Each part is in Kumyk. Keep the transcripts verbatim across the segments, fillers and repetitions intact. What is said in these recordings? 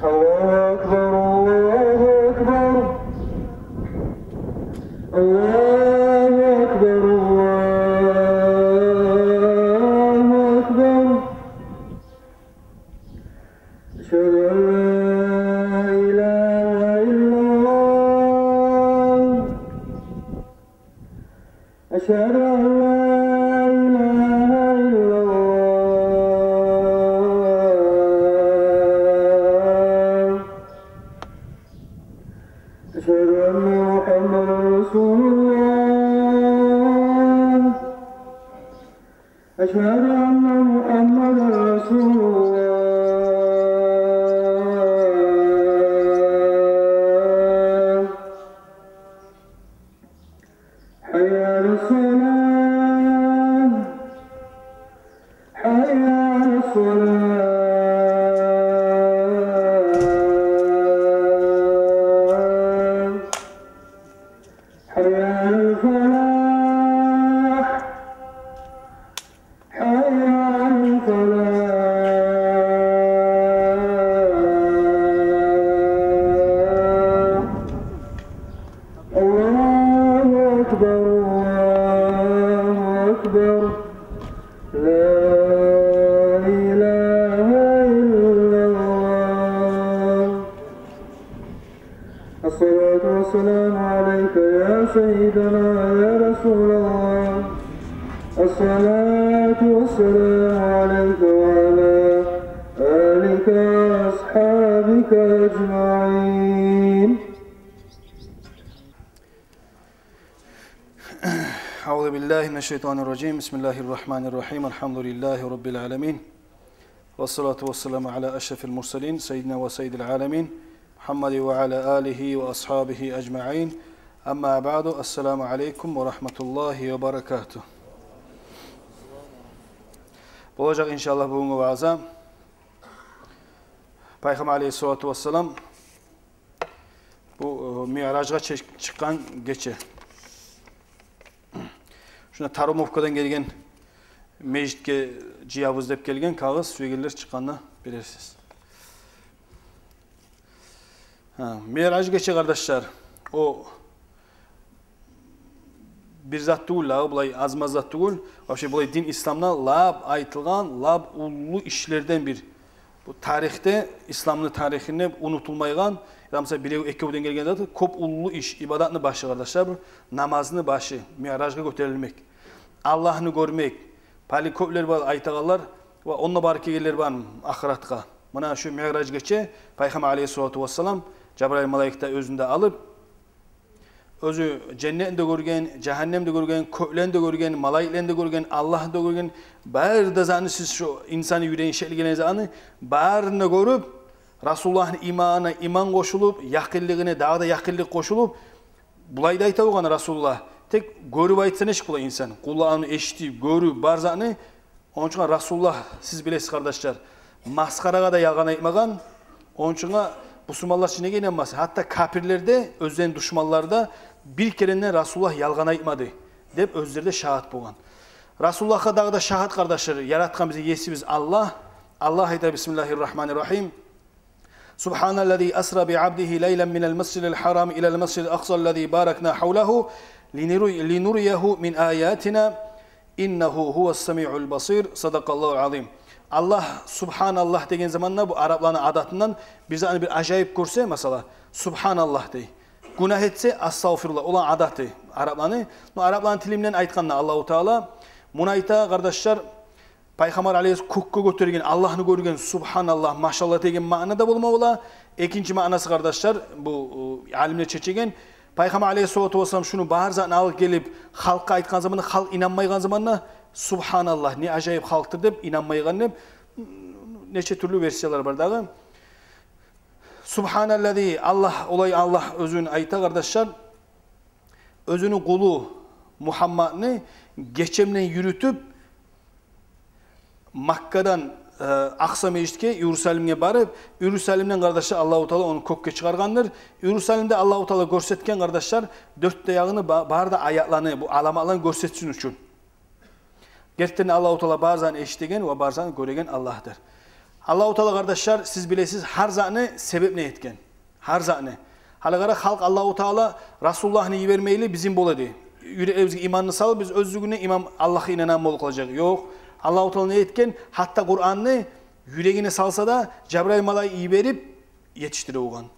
الله أكبر، الله أكبر، الله أكبر، الله أكبر. أشهد أن لا إله إلا الله. أشهد أن لا إله إلا الله. أشهد أن محمدا رسول الله. أشهد أن محمدا رسول الله. حي على الصلاة. حي على الصلاة. حي على الفلاح. حي على الفلاح. الله أكبر، الله أكبر. لا إله إلا الله. الصلاة والسلام عليك يا سيدنا يا رسول الله. الصلاة والسلام عليك وعلى آلك وأصحابك أجمعين. أعوذ بالله من الشيطان الرجيم. بسم الله الرحمن الرحيم. الحمد لله رب العالمين. والصلاة والسلام على أشرف المرسلين سيدنا وسيد العالمين محمد وعلى آله وأصحابه أجمعين. أما بعد. السلام عليكم ورحمة الله وبركاته. Болажакъ, иншааллагь, бугюнгю ваъза Пайхаммар алейгьиссалату вассалам бу, э, Миъражгъа чы-, чыкъгъан гече. Шунда Тарумовкадан гелген, межитге жыябыз деп гелген кагъыз, сюегенлер чыкъгъанда берерсиз. Гьа, Миъраж гече, къардашлар, о бир зат тюгюл, лагъы булай аз-маз зат тюгюл. Вообще, булай дин исламда лап айтылгъан, лап уллу ишлерден бир. Бу тарихде, исламны тарихинде унутулмайгъан, яда, мисал, бирев-экевден гелген зат, кёп уллу иш, ибадатны башы, къардашлар, бу намазны башы, Миъражгъа гётерилмек. Аллагьны гёрмек. Пали кёплер бар айтагъанлар, ва онда барып гелгенлер бар ахыратгъа. Муна шу Миъраж гече Пайхаммар алейгьиссалату вассалам, Жабрайыл малайик де оьзюн де алып, оьзю женнетни де гёрген, жагьаннемни де гёрген, кёклени де гёрген, малайиклени де гёрген, Аллагьны да гёрген, бары да затны, сиз шу инсанны юрегин шеклеген затны барын да гёрюп, Расулуллагьны иманына иман къошулуп, якъинлигине дагъы да якъинлик къошулуп, булай да айта болгъан Расулуллагь: «Тек гёрюп айтса нечик бола инсан? Къулакъ эшитип, гёрюп, бар затны». Ону учун Расулуллагь, сиз билесиз, къардашлар, масхарагъа да ялгъан айтмагъан. Ону учун бусурманлар чы неге инанмасын? Гьатта капирлер де, оьзлени душманлары да бир керен де Расулуллагь ялгъан айтмады деп оьзлери де шагьат болгъан. Расулуллагьгъа дагъы да шагьат, къардашлар, яратгъан бизин есибиз Аллагь. Аллагь айта: بسم الله الرحمن الرحيم. سبحان الذي أسرى بعبده ليلا من المسجد الحرام إلى المسجد الأقصى الذي باركنا حوله لنري-، لنريه من آياتنا إنه هو السميع البصير. صدق الله العظيم. Аллагь, субгьаналлагь деген заманда, бу арапланы адатындан, бир затны бир ажайып гёрсе, масала, субгьаналлагь дей. Гюнагь этсе, астагъфируллагь, оланы адаты арапланы. Но арапланы тили булан айтгъанда Аллагьу Таала, муну айта, къардашлар, Пайхаммар алейгьис-, кёкге гётерген, Аллагьны гёрген, субгьаналлагь, машаллагь деген маъна да болма бола. Экинчи маънасы, къардашлар, бу, э, алимлер чечеген. Пайхаммар алейгьиссалату вассалам шуну бар затны алып гелип, халкъгъа айтгъан заманда, халкъ инанмайгъан заманда, субгьаналлагь, не ажайып халкъдыр деп, инанмайгъан деп, нече тюрлю версиялар бар дагъы. Субгьаналлази, Аллагь, олай Аллагь оьзюн айта, къардашлар, оьзюню къулу Мугьаммадны гече булан юрютюп, Маккадан, э, Акъса межитге, Иерусалимге барып, Иерусалимден, къардашлар, Аллагьу Таала ону кёкге чыгъаргъандыр. Иерусалимде Аллагьу Таала гёрсетген, къардашлар, дёрт де ягъыны ба-, бары да аятланы, бу аламатланы гёрсетсин учун. Гертиден Аллагьу Таала бар затны эшитеген ва бар затны гёреген Аллагьдыр. Аллагьу Таала, къардашлар, сиз билесиз, гьар затны себеп не этген. Гьар затны. Гьали къара, халкъ Аллагьу Таала Расулуллагьны йибермейли бизин бола дей. Юреклерибизге иманны салып, биз оьзлюгюне иман, Аллагьгъа инанагъан болуп къалажакъ. Ёкъ. Аллагьу Таала не этген? Гьатта Къуранны юрегине салса да, Жабрайыл малайик йиберип етишдире болгъан.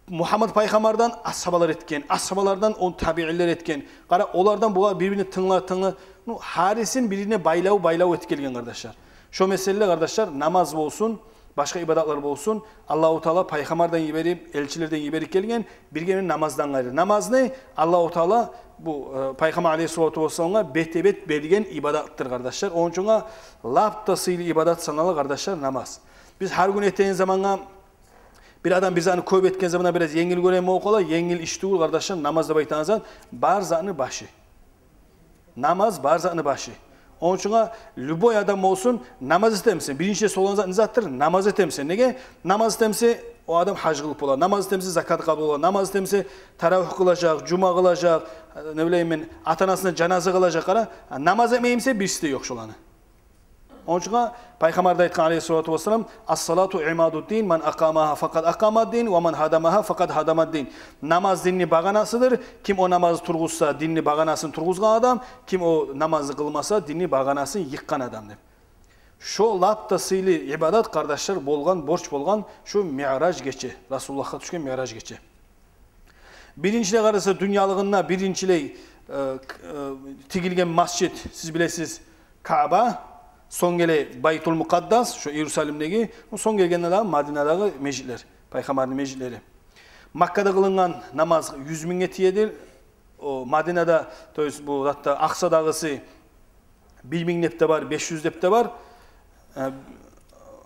Мугьаммад пайхаммардан асгьабалар этген, асгьабалардан он табиинлер этген. Къара, олардан бугъар бир-бирине тынгла, тынгла, ну, гьарисин бир-бирине байлав, байлав этип гелген, къардашлар. Шо меселде, къардашлар, намаз болсун, башгъа ибадатлар болсун, Аллагьу Таала пайхаммардан йиберип, элчилерден йиберип гелген, бирге намаздан къайры. Намазны Аллагьу Таала бу, э, пайхаммар алейгьиссалату вассаламгъа бетге-бет берген ибадатдыр, къардашлар. Ону учун лап да сыйлы ибадат санала, къардашлар, намаз. Биз гьар гюн этеген замангъа, бир адам бир затны кёп этген заманда бираз енгил гёреген болуп къала, енгил иш тюгюл, къардашлар, намаз деп айтагъан зат бар затны башы. Намаз бар затны башы. Ону учун любой адам болсун, намаз этемсе, биринчи сорагъан зат не затдыр? Намаз этемсе. Неге? Намаз этемсе, о адам гьаж къылып бола. Намаз этемсе, закат къабул бола. Намаз этемсе, таравигь къылажакъ, жума къылажакъ, не билейим мен, ата-анасына жаназа къылажакъ, къара. А намаз этмеймсе, бириси де ёкъ шоланы. Ону учун пайхаммар да айтгъан, алейгьиссалату вассалам: «Ас-салату имадуддин, ман акъамагьа факъад акъамаддин, ва ман гьадамагьа факъад гьадамаддин». Намаз динни багъанасыдыр. Ким о намазны тургъузса, динни багъанасын тургъузгъан адам, ким о намазны къылмаса, динни багъанасын йыкъгъан адам, деп. Шо лап да сыйлы ибадат, къардашлар, болгъан, борч болгъан шо Миъраж гече, Расулуллагьгъа тюшген Миъраж гече. Биринчилей, къараса, дюньялыгъында биринчилей, э, к-, э, тигилген масжит, сиз билесиз, Кааба, сонг геле Байтул Мукъаддас, шо Иерусалимдеги, сонг гелгенде дагъы Мадинадагъы межитлер, пайхаммарны межитлери. Маккада къылынгъан намаз юз мингге тиедир. О Мадинада, то есть бу затда, Акъсадагъысы бир минг деп де бар, беш юз деп де бар. Э,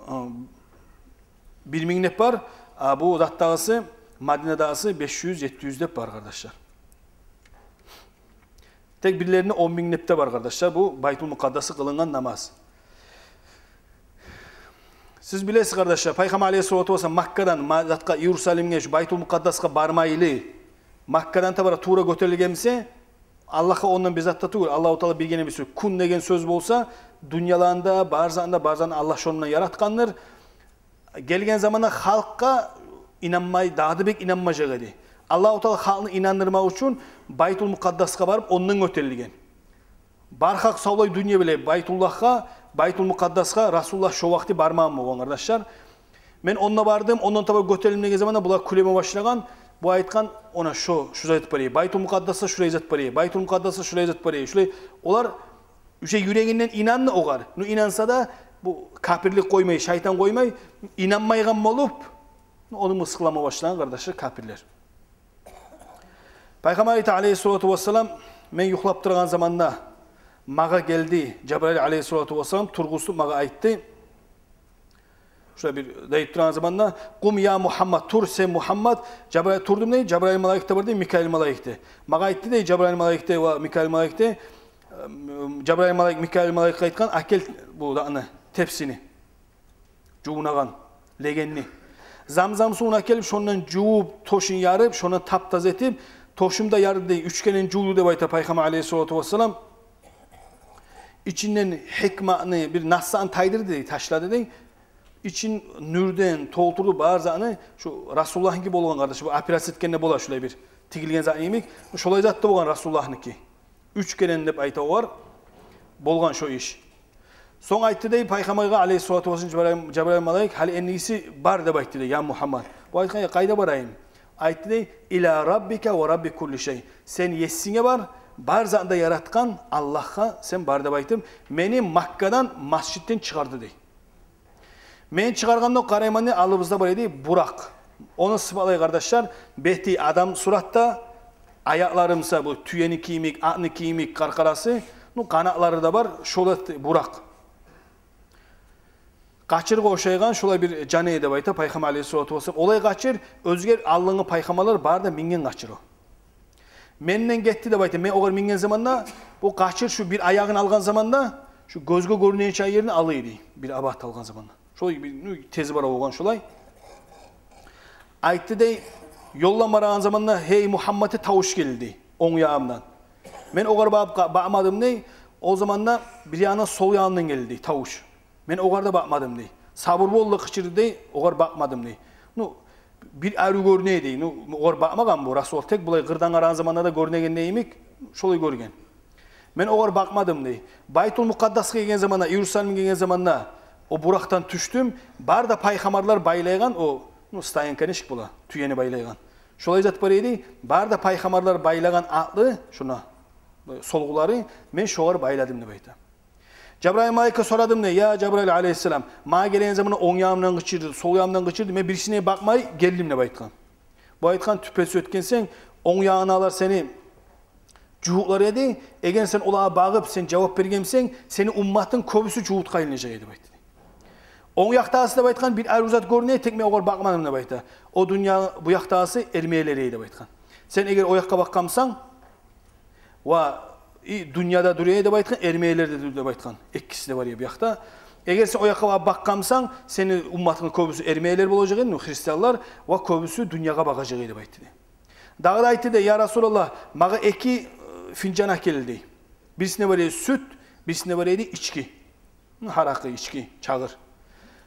э, бир минг деп бар, а бу затдагъысы, Мадинадагъысы беш юз, етти юз деп бар, къардашлар. Тек бирлеринде он минг деп де бар, къардашлар, бу Байтул Мукъаддасгъа къылынгъан намаз. Сиз билесиз, къардашлар, пайхаммар алейгьиссалату вассалам Маккадан ма-, затгъа, Иерусалимге, шу Байтул Мукъаддасгъа бармайлы, Маккадан табара тувра гётерилгенмисе, Аллагьгъа ондан бир зат да тюгюл, Аллагьу Таала биргине бир сёз. Кюн деген сёз болса, дюньяланы да, бар затны да, бар затны Аллагь шону булан яратгъандыр. Гелген заманда халкъгъа инанмай, дагъы да бек инанмажакъ эди. Аллагьу Таала халкъны инандырмакъ учун Байтул Мукъаддасгъа барып, ондан гётерилген. Бар халкъ савлай дюнья биле Байтуллагьгъа, Байтул Мукъаддасгъа Расулуллагь шо вакъти бармагъан болгъан, къардашлар. Мен онда бардым, ондан таба гётерилдим деген заманда булар кюлеме башлагъан. Бу айтгъан: «Она шо, шу зат бар эди. Байтул Мукъаддасда шулай зат бар эди. Байтул Мукъаддасда шулай зат бар эди». Шулай олар уже юрегинден инанды огъар. Ну, инанса да, бу капирлик къоймай, шайтан къоймай, инанмайгъан болуп, ну, ону мысгъыллама башлагъан, къардашлар, капирлер. Пайхаммар айта, алейгьиссалату вассалам: «Мен юхлап турагъан заманда магъа гелди Жабрайыл алейгьиссалату вассалам, тургъузду, магъа айтды». Шулай бир де айтып турагъан заманда: «Къум я Мугьаммад, тур, сен Мугьаммад». Жабрайыл, «Турдум», дей, Жабрайыл малайик де бар дей, Микаил малайик де. Магъа айтды дей Жабрайыл малайик де ва Микаил малайик де. Жабрайыл малайик Микаил малайикге айтгъан: «Акел бу затны, тепсини, жувунагъан легенни. Замзам сувун акелип, шондан жувуп, тёшюн ярып, шондан тап-таза этип, тёшюм де ярды», — дей, уьч керен жувду деп айта пайхаммар алейгьиссалату вассалам. Ичинден гьикматны, бир насны тайдырды дей, ташлады дей. Ичин нюрден толтурду бар затны, шу Расулуллагьныки болгъан, къардаш, бу операция этгенде бола шулай бир тигилген зат йимик. Шолай зат да болгъан Расулуллагьныки. Уьч керен деп айта огъар, болгъан шо иш. Сонг айтды дей пайхаммаргъа алейгьиссалату вассалам Жабрайыл, Жабрайыл малайик: «Гьали эндигиси бар», — деп айтды дей, «я Мугьаммад». Бу айтгъан: «Я, къайда барайым?» Айтды дей: «Иля Раббика ва Рабби кулли шай». Сен Есинге бар, бар затны да яратгъан Аллагьгъа сен бар деп айтып, мени Маккадан, масжитден чыгъарды дей. Мен чыгъаргъанда къарайман дей, алыбызда бар эди Буракъ. Ону сыпатлай, къардашлар, бети адам суратда, аякълары буса бу тюеники йимик, атники йимик къаркъарасы, ну, къанатлары да бар, шолай Буракъ. Къачыргъа ошайгъан шолай бир жаны эди деп айта пайхаммар алейгьиссалату вассалам. Олай къачыр, оьзге алдынгъы пайхаммарлар бары да минген къачыр о. Менден гетди деп айта. Мен огъар минген заманда бу къачыр шу бир аягъын алгъан заманда шу гёзге гёрюнеген ерин алай эди. Бир абат алгъан заманда. Шолай бир, ну, тез бара болгъан шолай. Айтды дей, ёлдан барагъан заманда: «Гьей Мугьаммад», — деп тавуш гелди онг ягъымдан. Мен огъар бакъ-, бакъмадым дей. О заманда бир ягъындан, сол ягъындан гелди тавуш. Мен огъар да бакъмадым дей. Сабур бол да къычыр, дей, огъар бакъмадым, дей. Ну, бир арив гёрюне, дей. Ну, огъар бакъмагъан бу Расул, тек булай къырдан къарагъан заманда да гёрюнеген йимик, шолай гёрген. Мен огъар бакъмадым, дей. Байтул Мукъаддасгъа гелген заманда, Иерусалимге гелген заманда, о буракъдан тюшдюм. Бары да пайхаммарлар байлайгъан, о, ну, стоянка нечик бола, тюени байлайгъан. Шолай зат бар эди, бары да пайхаммарлар байлагъан атлы, шуна, солгъулары, мен шогъар байладым, деп айта. Жабраил малайикге сорадым, дей, я Жабраил алейгьиссалам, магъа гелген заманда онг ягъымдан къычырды, сол ягъымдан къычырды, мен бирисине бакъмай гелдим, деп айтгъан. Бу айтгъан, тюпе-тюз этгенсен, онг ягъындагъылар сени жугьутлар эди, эгер сен олагъа багъып, сен жавап берген бусанг, сени умматынг кёбюсю жугьутгъа айланажакъ эди, деп айтды. Онг якъдагъысы, деп айтгъан, бир арив зат гёрюне, тек мен огъар бакъмадым, деп айта. О дюнья, бу якъдагъысы эрмелер эди, деп айтгъан. Сен эгер о якъгъа бакъгъан бусанг, ва и дюньяда дюр эди, деп айтгъан, эрмелер де дюр, деп айтгъан. Экиси де бар эди бу якъда. Эгер сен о якъгъа бакъгъан бусанг, сени умматынг кёбюсю эрмелер болажакъ эди, ну, христианлар, ва кёбюсю дюньягъа багъажакъ эди, деп айтды, дей. Дагъы да айтды, дей, я Расулаллагь, магъа эки, э, финжан алып гел, дей. Бирисинде бар эди сют, бирисинде бар эди ички. Гьаракъы, ички, чагъыр.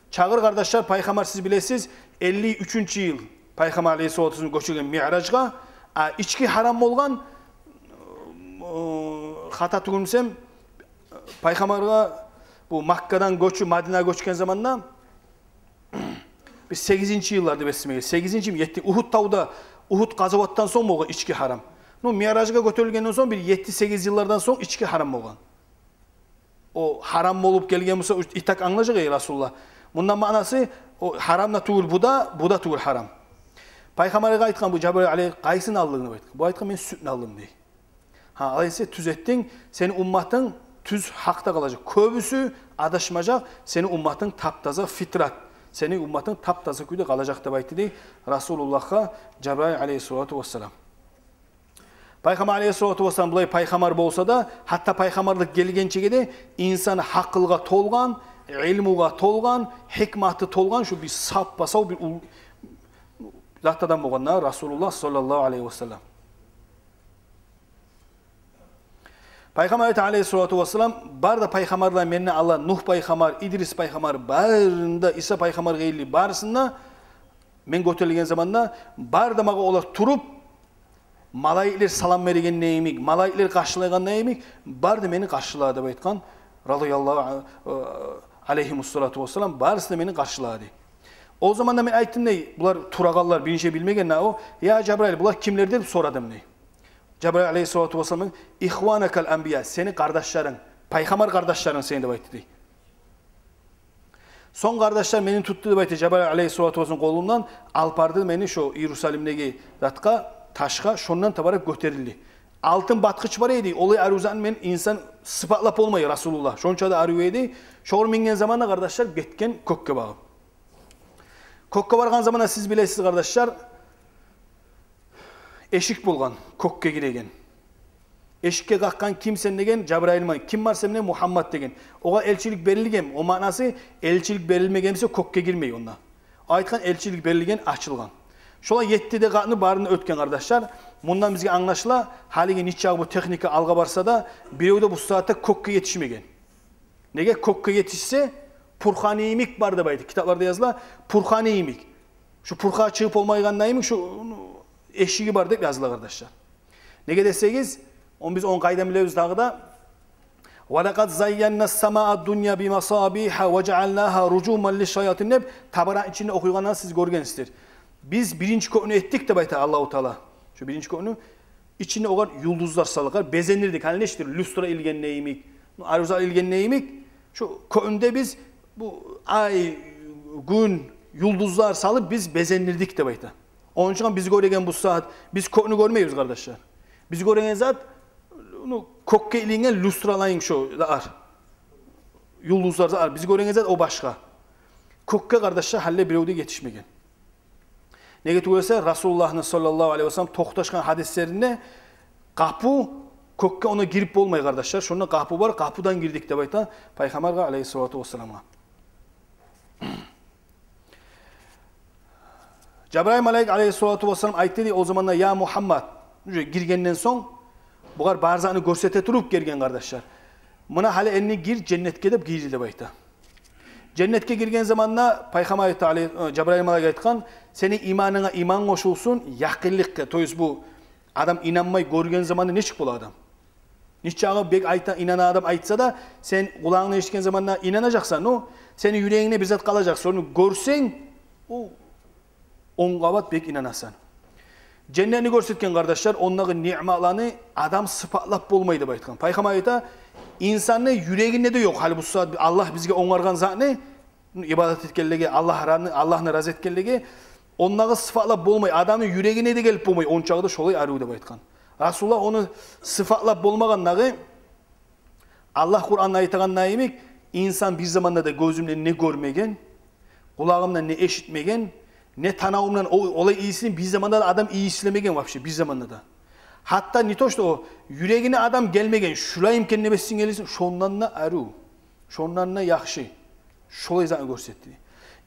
Чагъыр, къардашлар, пайхаммар, сиз билесиз, элли уьчюнчю йыл пайхаммар алейгьиссалату вассалам гёчюрген Миъражгъа, а ички гьарам болгъан, э, хата тюгюл бусам, пайхаммаргъа бу Маккадан гёчюп Мадинагъа гёчген заманда бир сегизинчи йыллар деп эсиме геле. Сегизинчими, етти, Угьуд тавда, Угьуд къазаватдан сонг болгъан ички гьарам. Ну, Миъражгъа гётерилгенден сонг бир етти-сегиз йыллардан сонг ички гьарам болгъан. О гьарам болуп гелген буса, и так англажакъ эди Расулуллагь. Мундан маънасы, о гьарам да тюгюл бу да, бу да тюгюл гьарам. Пайхаммаргъа айтгъан бу Жабраил алейгьи, къайсын алдынг деп айтгъан. Бу айтгъан, мен сютню алдым, дей. Гьа, алай эсе тюз этдинг, сени умматынг тюз гьакъда къалажакъ. Кёбюсю адашмажакъ, сени умматынг таптаза, фитрат. Сени умматынг таптаза кюйде къалажакъ, деп айтды, дей, Расулуллагьгъа Жабраил алейгьиссалату вассалам. Пайхаммар алейгьиссалату вассалам булай пайхаммар болса да, гьатта пайхаммарлыкъ гелгинчеге де инсан гьакъылгъа толгъан, илмугъа толгъан, гьикматы толгъан, шу бир саппа-сав бир ул-, зат адам болгъан да Расулуллагь саллаллагьу алейгьи вассалам. Пайхаммар айта алейгьиссалату вассалам, бары да пайхаммарлар менден алда, Нугь пайхаммар, Идрис пайхаммар, барында, Иса пайхаммар къыйынлы, барысында мен гётерилген заманда, бары да магъа олар туруп, малайиклер салам берген йимик, малайиклер къаршылайгъан йимик, бары да мени къаршылады, деп айтгъан, радияллагьу ан-, э, алейгьимуссалату вассалам, барысы да мени къаршылады. О заманда мен айтдым, дей, булар турагъанлар, биринчи билмеген да о, я Жабраил, булар кимлер деп сорадым, дей. Жабраил алейгьиссалату вассалам, ихванакал анбия, сени къардашларынг, пайхаммар къардашларынг сени, деп айтды, дей. Сонг къардашлар мени тутду, деп айта, Жабраил алейгьиссалату вассалам къолумдан алып барды мени шо Иерусалимдеги затгъа, ташгъа, шондан табаракъ гётерилди. Алтын батгъыч бар эди, олай арив затны мен инсан сыпатлап болмай, Расулуллагь. Шонча да арив эди. Шогъар минген заманда, къардашлар, гетген кёкге багъып. Кёкге баргъан заманда, сиз билесиз, къардашлар, эшик болгъан, кёкге гиреген. Эшикге къакъгъан, кимсен деген, Жабраилмен, ким бар сен деген, Мугьаммат деген. Огъар элчилик берилген, о маънасы, элчилик берилмеген буса, кёкге гирмей онда. Айтгъан, элчилик берилген, ачылгъан. Шолай етти де къатны барын оьтген, къардашлар. Мундан бизге англашыла, гьалиги нечакъы бу техника алгъа барса да, бирев де бу сагьатда кёкге етишмеген. Неге, кёкге етишсе, пурхан йимик бар деп айта. Китапларда языла, пурхан йимик. Шу пурха чыгъып болмайгъан йимик, шу, ну, эшиги бар деп языла, къардашлар. Неге десегиз, ону биз, ону къайдан билебиз дагъы да? Ва лакъад зайянна самаа дунья би масабиха ва жаалнагьа ружуман лишшаятин деп Табарани ичинде охуйгъанны сиз гёргенсиздир. Биз биринчи кёкню этдик деп айта Аллагьу Таала. Шу биринчи кёкню ичине огъар юлдузлар салгъар, безендирдик. Гьали нечикдир люстра илгенни йимик, ну, арив зат илгенни йимик, шу кёкню де биз бу ай, гюн, юлдузлар салып биз безендирдик деп айта. Ону учун биз гёреген бу сагьат, биз кёкню гёрмейбиз, къардашлар. Биз гёреген зат, ну, кёкге илинген люстралайын шу зат, юлдузлар зат. Биз гёреген зат о башгъа. Кёкге, къардашлар, гьали бирев де етишмеген. Неге тюгюл эсе, Расулуллагьны саллаллагьу алейгьи вассаллам токъташгъан гьадислеринде къапу, кёкге онда гирип болмай, къардашлар. Шонда къапу бар, къапудан гирдик деп айта Пайхаммаргъа алейгьиссалату вассаламгъа. Жабраил малайик алейгьиссалату вассалам айтды дей о заманда: «Я Мугьаммад», уже гиргенден сонг, бугъар бар затны гёрсете туруп гирген, къардашлар. «Муна гьали энни гир женнетге», — деп гийирди деп айта. Женнетге гирген заманда Пайхаммар айтды, алей-, э, Жабрайыл малайик айтгъан: «Сени иманынга иман къошулсун, якъинликге». То есть бу адам инанмай гёрген заманда нечик бола адам? Нечакъы бек айта, инана адам айтса да, сен къулагъынг эшитген заманда инанажакъсан, ну, сени юрегингде бир зат къалажакъ. Сону гёрсенг, о он къабат бек инанасан. Женнетни гёрсетген, къардашлар, ондагъы ниъматланы адам сыпатлап болмай деп айтгъан. Пайхаммар айта, инсанны юрегинде де ёкъ. Гьали бу сагьат Аллагь бизге онгаргъан затны, ибадат этгенлиги, Аллагь раны-, Аллагьны рази этгенлиги, ондагъы сыпатлап болмай, адамны юрегине де гелип болмай, ончакъы да шолай арив деп айтгъан. Расулуллагь ону сыпатлап болмагъандагъы, Аллагь Къуранда айтагъанда йимик, инсан бир заманда да гёзюмден не гёрмеген, къулагъымдан не эшитмеген, не танавумдан о-, олай ийисин бир заманда да адам ийислемеген вообще, бир заманда да. Гьатта не то что о, юрегине адам гелмеген, шулай экен деп эсинге гелсин, шондан да арив, шондан да яхшы. Шолай затны гёрсетди.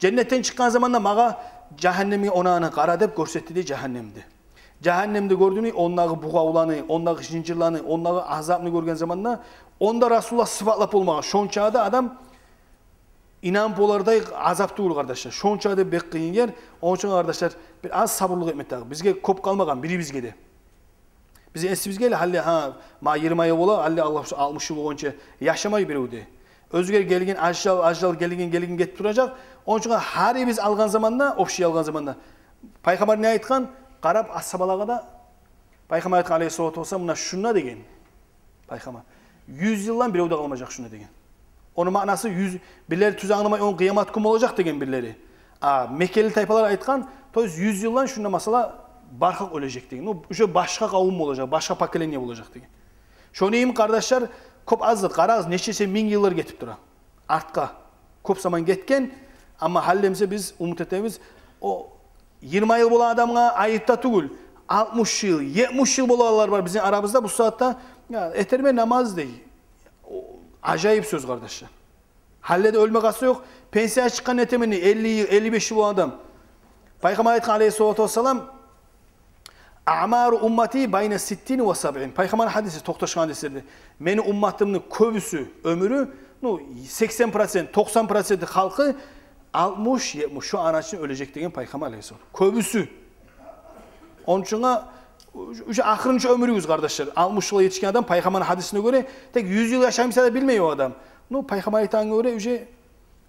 Женнетден чыкъгъан заманда магъа жагьаннемге, онаны къара деп гёрсетди дей, жагьаннемни. Жагьаннемни гёрдюмю, ондагъы бугъавланы, ондагъы жынжырланы, ондагъы азапны гёрген заманда, онда Расулуллагь сыпатлап болмагъан. Шончакъы да адам инанып болардай азап тюгюл, къардашлар. Шончакъы да бек къыйын ер. Ону учун, къардашлар, бир аз сабурлукъ этме тарыкъ. Бизге кёп къалмагъан, бирибизге де. Бизин эсибизге геле, гьали, гьа, ма йигирма йыл бола, гьали Аллагь шу алтмыш йыл болгъунча яшамай бирев де. Оьзюне гелген ажал, ажал гелген, гелген гетип туражакъ. Ону учун гьарибиз алгъан заманда, общий алгъан заманда, Пайхаммар не айтгъан? Къарап асгьабалагъа да, Пайхаммар айтгъан, алейгьиссалату вассалам, муна шунда деген. Пайхаммар: «Юз йылдан бирев де къалмажакъ шунда», — деген. Ону маънасы юз, бирлери тюз англамай, ону къыямат гюн болажакъ деген бирлери. А меккели тайпалар айтгъан, то есть юз йылдан шунда, масала, бархакъ оьлежек деген. Ну, уже башгъа къавум болажакъ, башгъа поколение болажакъ деген. Шону йимик, къардашлар, кёп аз зат, къарагъыз, нечесе минг йыллар гетип тура артгъа. Кёп заман гетген, амма гьали де биз умут этебиз. О йигирма йыл бола адамгъа айып да тюгюл. Алтмыш йыл, етмиш йыл болагъанлар бар бизин арабызда бу сагьатда. Я, этермен намаз дей. О ажайып сёз, къардашлар. Гьали де оьлме къасты ёкъ. Пенсиягъа чыкъгъан, этермен дей, элли йыл, элли беш йыл бола адам. Пайхаммар айтгъан, алейгьиссалату вассалам: «Аъмару уммати байна ситтин ва сабъин». Пайхаммар гьадиси, токъташгъан гьадислерде. Мени умматымны кёбюсю оьмюрю, ну, сексен процент, токъсан проценти халкъы алтмыш, етмиш, шо ара чы оьлежек деген Пайхаммар алейгьиссалам. Кёбюсю. Ону учун уже ахырынчы оьмюрюгюз, къардашлар. Алтмыш йылгъа етишген адам Пайхаммарны гьадисине гёре, тек юз йыл яшай буса да билмей о адам. Ну, Пайхаммар айтагъангъа гёре, уже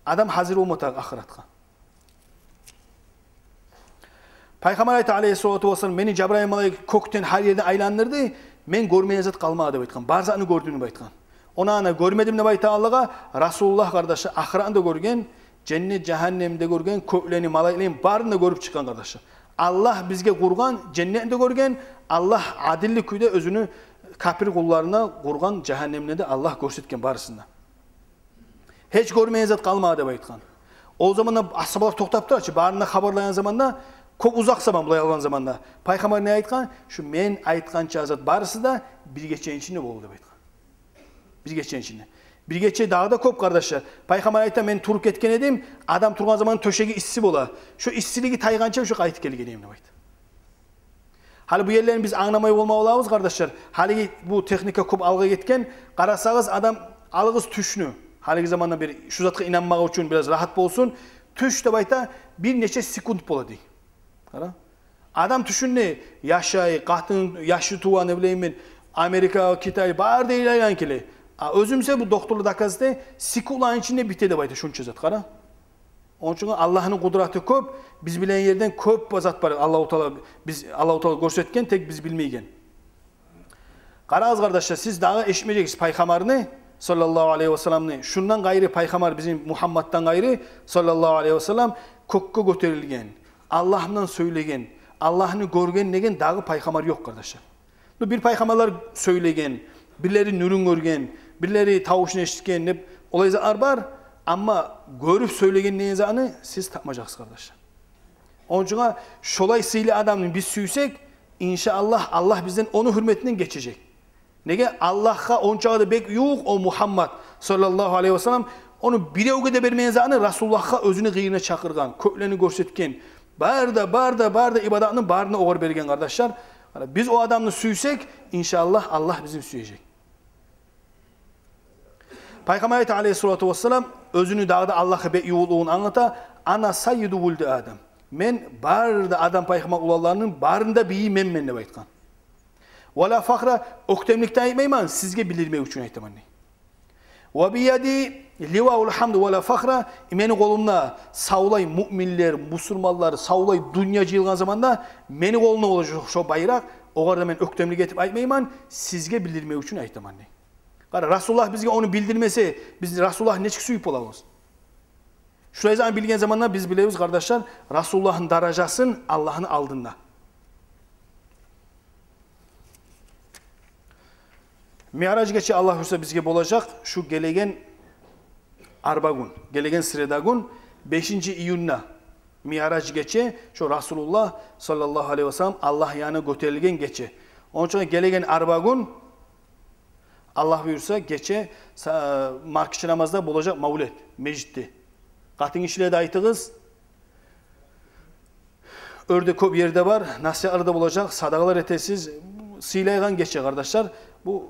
адам гьазир болма тарыкъ ахыратгъа. Пайхаммар айта, алейгьиссалату вассалам: «Мени Жабрайыл малайик кёкден гьар ерден айландырды, мен гёрмеген зат къалмады», — деп айтгъан. «Бар затны гёрдюм», — деп айтгъан. «Ону ана гёрмедим», — деп айта Аллагьгъа. Расулуллагь, къардашлар, ахыратны да гёрген, женнет, жагьаннемни де гёрген, кёклени, малайиклени барын да гёрюп чыкъгъан, къардашлар. Аллагь бизге къургъан женнетни де гёрген, Аллагь адилли кюйде оьзюню капир къулларына къургъан жагьаннемни де Аллагь гёрсетген барысын да. «Гьеч гёрмеген зат къалмады», — деп айтгъан. О заманда асгьабалар токътап тура чы, барын да хабарлайгъан заманда, кёп узакъ заман булай алгъан заманда. Пайхаммар не айтгъан? «Шу мен айтгъанча зат барысы да бир гечени ичинде болду», — деп айтгъан. Бир гечени ичинде. Бир гече дагъы да кёп, къардашлар. Пайхаммар айта: «Мен туруп гетген эдим, адам тургъан заман тёшеги исси бола. Шо иссилиги тайгъанча шо къайтып гелген эдим», — деп айта. Гьали бу ерлерин биз англамай болма болабыз, къардашлар. Гьалиги бу техника кёп алгъа гетген. Къарасагъыз, адам, алыгъыз тюшню. Гьалиги заманда бир шу затгъа инанмагъы учун бираз рагьат болсун. Тюш деп айта, бир нече секунд бола дей. Къара. Адам тюшюнде яшай, къатын, яшы тува, не билейим мен, Америка, Китай, бары да айланып геле. А оьзю буса, бу докторлар доказать эте, секундланы ичинде бите деп айта шунча зат, къара. Ону учун Аллагьны къудраты кёп, биз билеген ерден кёп зат бар. Аллагьу Таала, биз, Аллагьу Таала гёрсетген, тек биз билмейген. Къарагъыз, къардашлар, сиз дагъы эшитмежексиз Пайхаммарны, саллаллагьу алайгьи ва салламны. Шундан къайры Пайхаммар, бизин Мугьаммаддан къайры, саллаллагьу алайгьи ва саллам, кёкге гётерилген, Аллагь булан сёйлеген, Аллагьны гёрген деген дагъы Пайхаммар ёкъ, къардашлар. Ну, бир пайхаммарлар сёйлеген, бирлери нюрюн гёрген, бирлери тавушун эшитген деп, олай затлар бар. Амма гёрюп сёйлеген деген затны сиз тапмажакъсыз, къардашлар. Ону учун шолай сыйлы адамны биз сюйсек, иншааллагь, Аллагь бизден ону гьюрметинден гечежек. Неге? Аллагьгъа ончакъы да бек ювукъ о Мугьаммад, саллаллагьу алайгьи ва саллам, ону биревге де бермеген затны Расулуллагьгъа оьзюню къырыйына чакъыргъан, кёклени гёрсетген, бары да, бары да, бары да ибадатны барын да огъар берген, къардашлар. Биз о адамны сюйсек, иншааллагь, Аллагь бизин сюежек. Пайхаммар айта, алейгьиссалату вассалам, оьзюню дагъы да Аллагьгъа бек ювукълугъун англата: «Ана саййиду вулди Адам». Мен бары да Адам пайхаммар уланларыны барын да бийи менмен деп айтгъан. «Ва ла фахра», оьктемликден айтмайман, сизге билдирмек учун айтаман дей. «Ва бияди ливаул гьамди ва ла фахра», мени къолумда савлай муъминлер, бусурманлар, савлай дюнья жыйылгъан заманда мени къолумда болажакъ шо байракъ, огъар да мен оьктемлик этип айтмайман, сизге билдирмек учун айтаман дей. Къара, Расулуллагь бизге ону билдирмесе, биз Расулуллагьны нечик сююп болабыз? Шулай затны билген заманда биз билебиз, къардашлар, Расулуллагьны даражасын Аллагьны алдында. Миъраж гече, Аллагь буюрса, бизге болажакъ шу гелеген арба гюн, гелеген среда гюн, бешинчи июнда. Миъраж гече, шо Расулуллагь саллаллагьу алайгьи ва саллам Аллагь янына гётерилген гече. Ону учун гелеген арба гюн, Аллагь буюрса, гече са-, маркача намазда болажакъ мавлет межитде. Къатынгишилеге де айтыгъыз. Оьрде кёп ерде бар, насигьатлар да болажакъ, садагъалар этесиз. Сыйлайгъан гече, къардашлар. Бу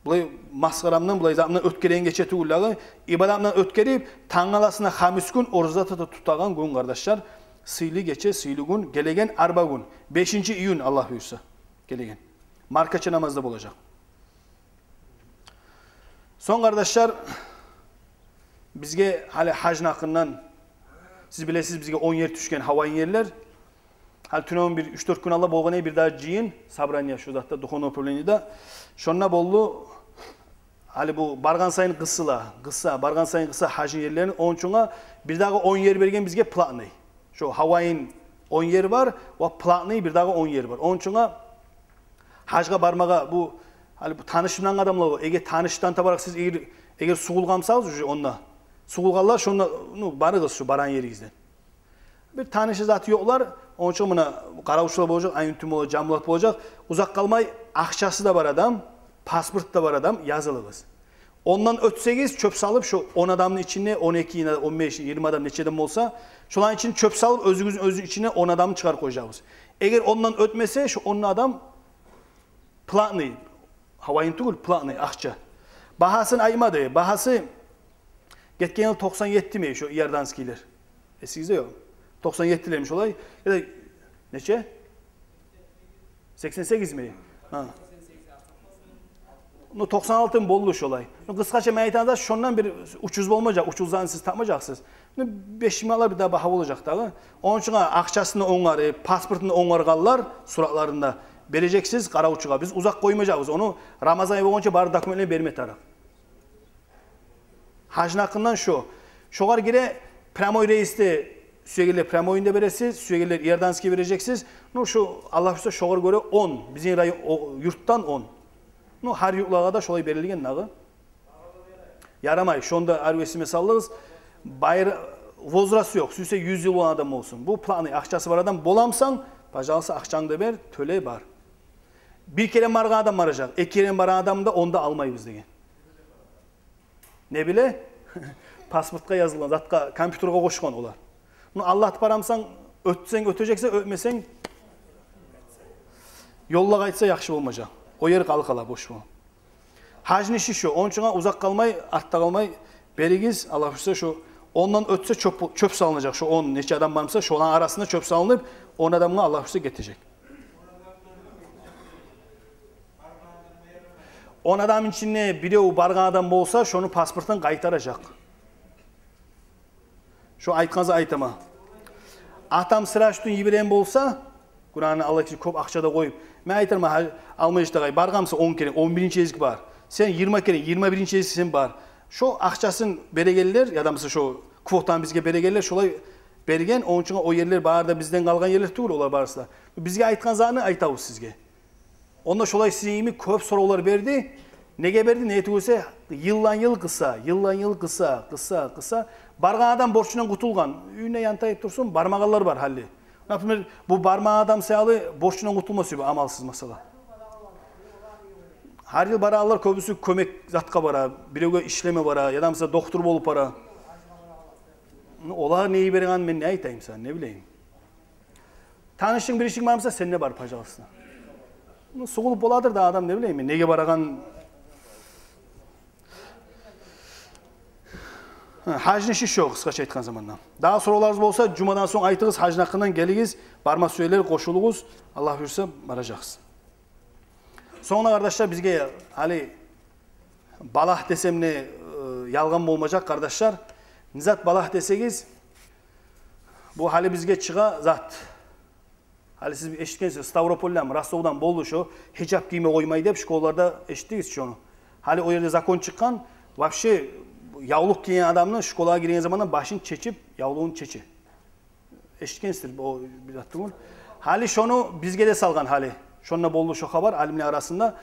булай масхарамдан, булай затымдан оьтгереген гече тюгюл дагъы. Ибадатдан оьтгерип, тангаласына хамис гюн ораза тута-, тутагъан гюн, къардашлар. Сыйлы гече, сыйлы гюн, гелеген арба гюн, бешинчи июнь, Аллагь буюрса, гелеген. Маркача намазда болажакъ. Сонг, къардашлар, бизге гьали гьажны гьакъындан, сиз билесиз, бизге он ер тюшген, гьавайын ерлер. Гьали тюнегюн бир уьч-дёрт гюн алда болгъан эди бир дагъы жыйын, собрание, шу затда, духовный управлениеде. Шонда болду, гьали бу баргъан сайын къысыла, къыса, баргъан сайын къыса гьажны ерлерин. Ону учун бир дагъы он ер берген бизге платный. Шо гьавайын он ер бар, ва платный бир дагъы он ер бар. Ону учун гьажгъа бармагъа, бу, гьали бу танышмагъан адамлар бар. Эгер танышдан табаракъ сиз, эгер, эгер сугъулгъан бусагъыз уже онда, сугъулгъанлар шонда, ну, барыгъыз шу барагъан еригизден. Бир танышы заты ёкълар, ону учун муна къаравчулар болажакъ, айнутун болажакъ, жамбулат болажакъ. Узакъ къалмай, акъчасы да бар адам, паспорт да бар адам, язылыгъыз. Ондан оьтсегиз, чёп салып, шо он адамны ичинде, он эки, он беш, йигирма адам, нече адам болса, шоланы ичинде чёп салып, оьзюгюзню, оьзюню ичинде он адамны чыгъарып къояжакъбыз. Эгер ондан оьтмесе, шо он адам платный, гьавайын тюгюл, платный, акъча. Багьасын айтмады, багьасы гетген йыл токъсан еттими шо иорданскийлер? Эсигизде ёкъ? Токъсан еттилерми шолай? Яда нече? Сексен сегизми? Гьа. Ну, токъсан алтымы болду шолай. Ну, къысгъача мен айтагъан зат, шондан бир учуз болмажакъ, учуз затны сиз тапмажакъсыз. Ну, беш минг манат бир дагъы багьа болажакъ дагъы. Ону учун акъчасын да онгарып, паспортун да онгаргъанлар суратларын да бережексиз къаравчугъа. Биз узакъ къоймажакъбыз. Ону Рамазан ай болгъунча бары документлер берме тарыкъ. Гьажны гьакъындан шо. Шогъар гире прямой рейсде, сюегенлер прямойун да бересиз, сюегенлер иорданский бережексиз. Ну, шо, Аллагь буюрса, шогъар гёре он, бизин район, о, юртдан он. Ну, гьар юртлагъа да шолай берилген дагъы. Ярамай, шонда гьар весиме салыгъыз. Байра-, возраст ёкъ, сюйсе юз йыл болгъан адам болсун. Бу платный, акъчасы бар адам боламсан, пожалуйста, акъчангны да бер, тёле, бар. Бир керен баргъан адам баражакъ, эки керен баргъан адамны да онда алмайбыз деген. Не биле? Паспортгъа язылгъан затгъа, компьютерге къошгъан олар. Муну аллатып барамсан, оьтсенг оьтежексен, оьтмесенг, ёлда къайтса яхшы болмажакъ. О ер къалып къала, бош болуп. Гьажны иши шо. Ону учун узакъ къалмай, артда къалмай беригиз, Аллагь буюрса, шо ондан оьтсе чёп, чёп салынажакъ. Шо он нече адам бар буса, шоланы арасында чёп салынып, он адамгъа, Аллагь буюрса, гетежек. Он адамны ичинде бирев баргъан адам болса, шону паспортун къайтаражакъ. Шо айтгъанны айтаман. Атам сразу йиберген болса, гюнагьны Аллагь учун, кёп акъча да къоюп, мен айтарман, гьа, Алмажит агъай, баргъан буса он керен, он биринчи гезик бар. Сен йигирма керен, йигирма биринчи гезик сен бар. Шо акъчасын берегенлер, яда буса шо квотаны бизге берегенлер, шолай берген, ону учун о ерлер бары да бизден къалгъан ерлер тюгюл, олар барысы да. Бизге айтгъан затны айтабыз сизге. Онда шолай сизин йимик кёп соравлар берди. Неге берди? Неге тюгюл эсе, йылдан йыл къыса, йылдан йыл къыса, къыса, къыса. Баргъан адам борчундан къутулгъан, уьюнде янтайып турсун, бармагъанлар бар гьали. Например, бу бармагъан адам саялы борчундан къутулма сюе, амалсыз масала. Гьар йыл барагъанлар кёбюсю кёмек затгъа бара, биревге ишлеме бара, яда буса дохтур болуп бара. Ну, олар не йиберген, мен не айтайым сагъа, не билейим. Танышынг, билишинг бар буса, сен де бар, пожалуйста. Ну, сугъулуп боладыр да адам, не билейим мен, неге барагъан. Гьажны иши шо, къысгъача айтгъан заманда. Дагъы соравларыгъыз болса, жумадан сонг айтыгъыз, гьажны гьакъындан гелигиз, барма сюелер, къошулугъуз. Аллагь буюрса, баражакъсыз. Сонгуна, къардашлар, бизге гьали балагь десем де, э, ялгъан болмажакъ, къардашлар. Не зат балагь десегиз, бу гьали бизге чыгъа зат. Гьали сиз эшитгенсиз, Ставропольдан, Ростовдан болду шо, гьижап гийме къоймай деп школаларда эшитдигиз шону. Гьали о ерде закон чыкъгъан, вообще явлукъ гийген адамны школагъа гирген заманда башын чечип, явлугъун чече. Эшитгенсиздир, о бир зат тюгюл. Гьали шону бизге де салгъан гьали. Шонда болду шо хабар алимлер арасында.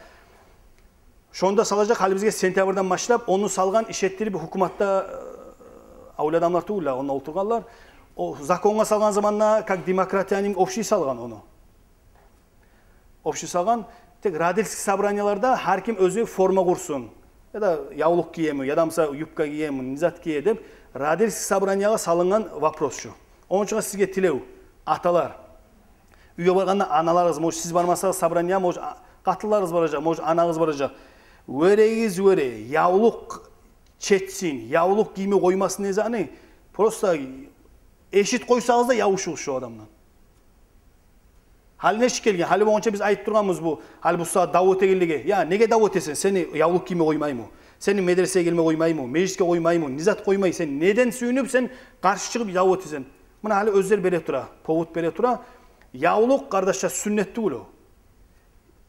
Шонда салажакъ гьали бизге сентябрдан башлап, ону салгъан, иш этдирип гьукуматда, э, авлия адамлар тюгюл, онда олтургъанлар. О законгъа салгъан заманда, как демократиянынг общий салгъан ону. Общий салгъан, тек родительский собранияларда гьар ким оьзю форма къурсун. Яда явлукъ гиеми, яда, мисал, юбка гиеми, не зат гие деп, родительский собраниягъа салынгъан вопрос шу. Ону учун сизге тилев, аталар. Уьйге баргъанда аналарыгъыз, может, сиз бармасагъыз собраниягъа, может, а-, къатынларыгъыз баражакъ, может, анагъыз баражакъ. Вёрегиз, вёре, явлукъ чечсин, явлукъ гийме къоймасын не затны, просто эшит къойсагъыз да, явушугъуз шо адамдан. Гьали нечик гелген? Гьали болгъанча биз айтып тургъанбыз бу. Гьали бу сагьат дав этегенлеге. Я, неге дав этесен? Сени явлукъ гийме къоймаймы? Сени медресеге гелме къоймаймы? Межитге къоймаймы? Не зат къоймай? Сен неден сююнюп, сен къаршы чыгъып дав этесен? Муна гьали оьзлер бере тура, повод бере тура. Явлукъ, къардашлар, сюннет тюгюл о.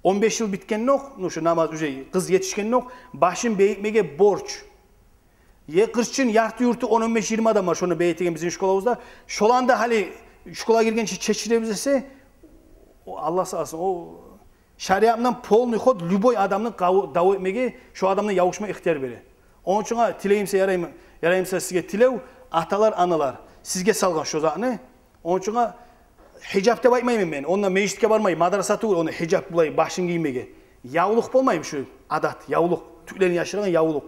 Он беш йыл битгенокъ, ну, шу намаз уже, къыз етишгенокъ, башын бегитмеге борч. Е къырчын, ярты-юрту, он, он беш, йигирма адам бар, шону бегитеген бизин школабызда. Шоланы да гьали школагъа гиргенче чечиребиз десе, о, Аллагь сакъласын, о шариатдан полный ход, любой адамны къав-, дав этмеге, шо адамны явушма ихтияр бере. Ону учун тилейим сизге, яраймы, яраймы сизге тилев, аталар, аналар, сизге салгъан шо затны. Ону учун гьижап деп айтмайман мен. Онда межитге бармай, мадраса тюгюл, онда гьижап булай башын гиймеге. Явлукъ болмаймы шу адат, явлукъ, тюклени яшыргъан явлукъ.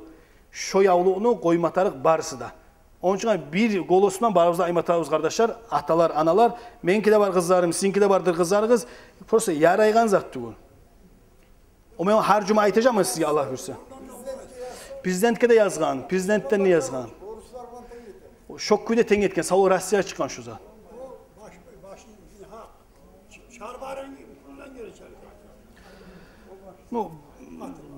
Шо явлукъну къойма тарыкъ барысы да. Ону учун бир голос булан барыбыз да айтма тарыкъбыз, къардашлар, аталар, аналар. Меники де бар къызларым, сизиники де бардыр къызларыгъыз. Просто ярайгъан зат тюгюл. О, мен гьар жума айтажакъман сизге, Аллагь буюрса. Президентге де язгъан, президентден де язгъан. Шо кюйде тенг этген, савлай Россиягъа чыкъгъан шо зат. Ну,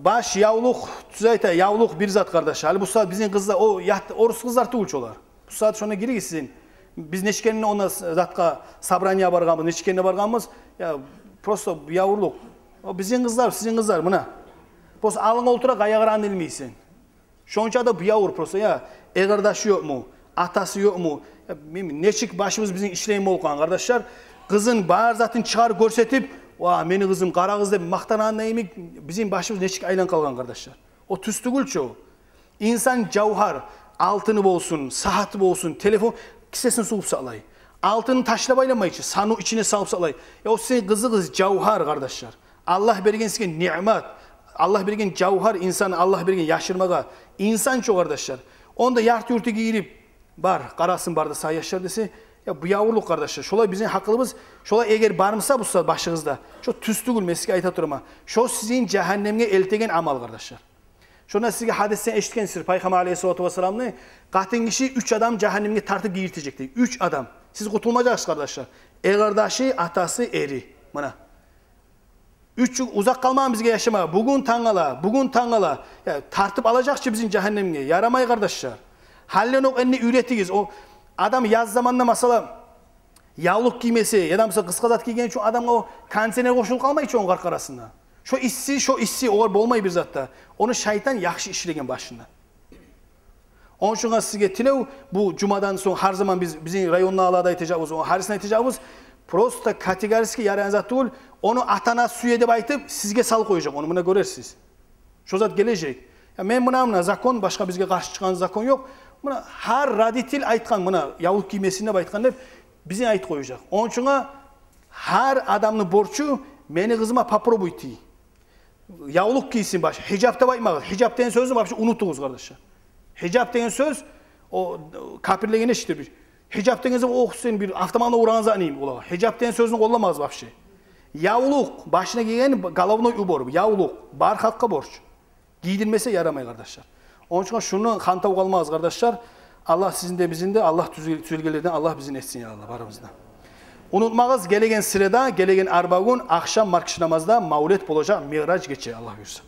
баш явлукъ, тюз айта, явлукъ бир зат, къардаш. Гьали бу сагьат бизин къызлар, о ят-, орус къызлар тюгюл чю олар. Бу сагьат шонда гиригиз сизин. Биз нечик генде онда с-, затгъа, собраниягъа баргъанбыз, нечик генде баргъанбыз. Я, просто бу явурлукъ. О бизин къызлар, сизин къызлар, муна. Просто алынга олтура, къайгъырагъанын билмейсен. Шонча да бу явур просто, я, эгердашы ёкъму, атасы ёкъму? Я, мен, нечик башыбыз бизин ишлейин болуп къалгъан, къардашлар? Къызын, бар затын чыгъарып гёрсетип, «Ва, мени къызым, къара къыз», — деп макътангъанда йимик, бизин башыбыз нечик айланып къалгъан, къардашлар? О тюз тюгюл чю. Инсан жавгьар, алтыны болсун, сагьаты болсун, телефон, кисесин сувуп сакълай. Алтынын ташлап айланмай чы, сану ичине салып сакълай. Я, о сизин къызыгъыз жавгьар, къардашлар. Аллагь берген сизге ниъмат. Аллагь берген жавгьар, инсан, Аллагь берген яшырмагъа. Инсан чу, къардашлар. Онда ярты-юрту гийирип, бар, къарасын бары да сагьа яшлар десе, я, бу явурлукъ, къардашлар. Шолай бизин гьакъылыбыз, шолай эгер бармыса бу сагьат башыгъызда, шо тюз тюгюл, мен сизге айта турама. Шо сизин жагьаннемге элтеген амал, къардашлар. Шонда сизге гьадисден эшитгенсиз, Пайхаммар алейгьиссалату вассаламны, къатын гиши уьч адам жагьаннемге тартып гийиртежек дей. Уьч адам. Сиз къутулмажакъсыз, къардашлар. Эгердашы, атасы, эри. Муна. Уьч узакъ къалмагъан бизге яшама. Бугюн тангала, бугюн тангала. Я, тартып алажакъ чы бизин жагьаннемге. Ярамай, къардашлар. Гьалиден окъ энни уьйретигиз. О адам яз заманда, масала, явлукъ гиймесе, яда, масала, къысгъа зат гийген учун адамгъа о кондиционер къошулуп къалмай чы ону къаркъарасына. Шо исси, шо исси, огъар болмай бир зат да. Ону шайтан яхшы ишлеген башында. Ону учун сизге тилев, бу жумадан сонг гьар заман биз, бизин райондагъылар да айтажакъбыз, о гьарисине айтажакъбыз. Просто категорически ярайгъан зат тюгюл, ону ата-анасы сюе деп айтып, сизге салып къояжакъ, ону муна гёрерсиз. Шо зат гележек. Я, мен муна, муна закон, башгъа бизге къаршы чыкъгъан закон ёкъ. Муна гьар родитель айтгъан, муна явлукъ гиймесин деп айтгъан деп, бизин айтып къояжакъ. Ону учун гьар адамны борчу, мени къызыма попробуйте. Явлукъ гийсин баш. Гьижап деп айтмагъыз. Гьижап деген сёзню вообще унутугъуз, къардашлар. Гьижап деген сёз, о, капирлеге эшитдире бир. Гьижап деген сёз, о, сен бир автоматны урагъан затны йимик олар. Гьижап деген сёзню къолламагъыз вообще. Явлукъ, башына гийген головной убор, явлукъ, бар халкъгъа борч. Гийдирмесе ярамай, къардашлар. Ону учун шуну хантав къалмагъыз, къардашлар. Аллагь сизин де, бизин де, Аллагь тюзел-, тюзелгенлерден Аллагь бизин этсин, я Аллагь, барыбызны да. Унутмагъыз, гелеген среда, гелеген арбагюн ахшам маркачы намазда мавлет болажакъ, Миъраж гече, Аллагь буюрса.